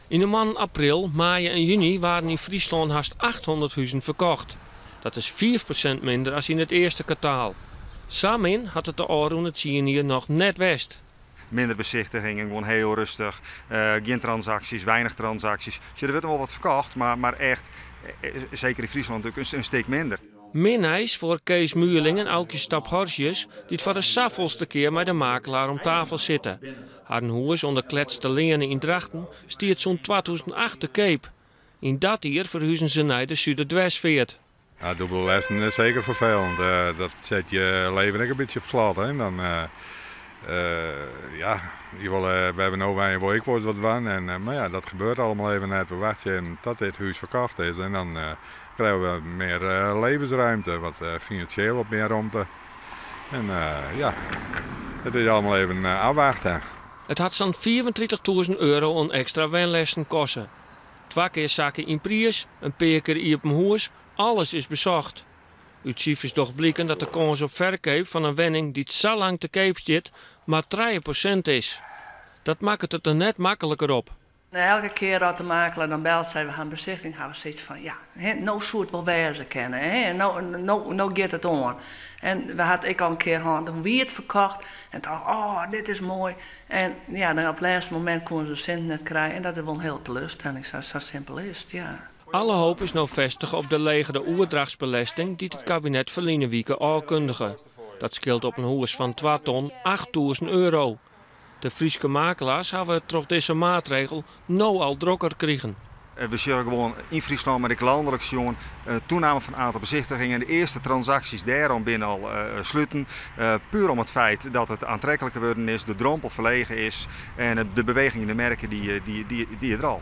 Yn de moannen april, maaie en juny waarden yn Fryslân hast 800 huzen ferkocht. Dat is 5% minder as yn it earste kwartaal. Sa min hat it de ôfrûne 10 jier noch net west. Minder besichtigingen, gewoan hiel rêstich. Gjin transaksjes, weinich transaksjes. Dus der wurdt wol wat ferkocht, mar echt, seker yn Fryslân natuerlik in stik minder. Min nijs foar Kees Muurling en Aukje Stap-Horsius, dy't foar de safolste kear mei de makelaar om tafel sitte. Harren hûs oan de Kletsterleane yn Drachten stiet sûnt 2008 te keap. Yn dat jier ferhuzen se nei de Suderdwersfeart. Ja, dûbelde lêsten is seker ferfelend. Dat set je leven ek in bytsje op slot. Hè. Dan, ja, je wolle, we hawwe no wy wol ek wol wat dwaan. En, mar ja, dat gebeurt allegear even net. We wachtsje tot dit hûs ferkocht is en dan krije we mear levensruimte, wat finansjeel wat mear romte. En ja, it is allegear even ôfwachtsjen. It hat sa'n €35.000 oan ekstra wenlêsten koste. Twa kear sakke yn priis, in pear kear iepen hûs, alles is besocht. Ut sifers docht bliken dat de kâns op ferkeap fan in wenning dy't sa lang te keap stiet, mar 3% is. Dat makket it der net makliker op. Nou, elke kear dat de makeler dan belt, sei we hawwe in besichtiging, hawwe we sayts fan, ja, hè, no soe it wol wêze kinne. Hè, no giet it oan. En we hawwe ek al in kear hân, doe wie it ferkocht. En tocht, oh, dit is moai. En ja, dan op it lêste momint koene se de sinten net krije. En dat is wol in hiele teleurstelling, sa simpel is it, ja. Alle hoop is no fêstige op de legere oerdrachtsbelesting dy't it kabinet ferline wike ôfkundige. Dat skeelt op in hûs fan 2 ton €8000. De Fryske makelaars hawwe troch dizze maatregel no al drokker krigen. We sjogge gewoan yn Fryslân, mar ek lanlik sjoen, taname fan it oantal besichtigingen. De earste transaksjes dêrom binne al sluten. Puer om it feit dat it oantrekliker wurden is, de drompel ferlege is en de beweging yn de merk dy, dy, dy, dy is der al.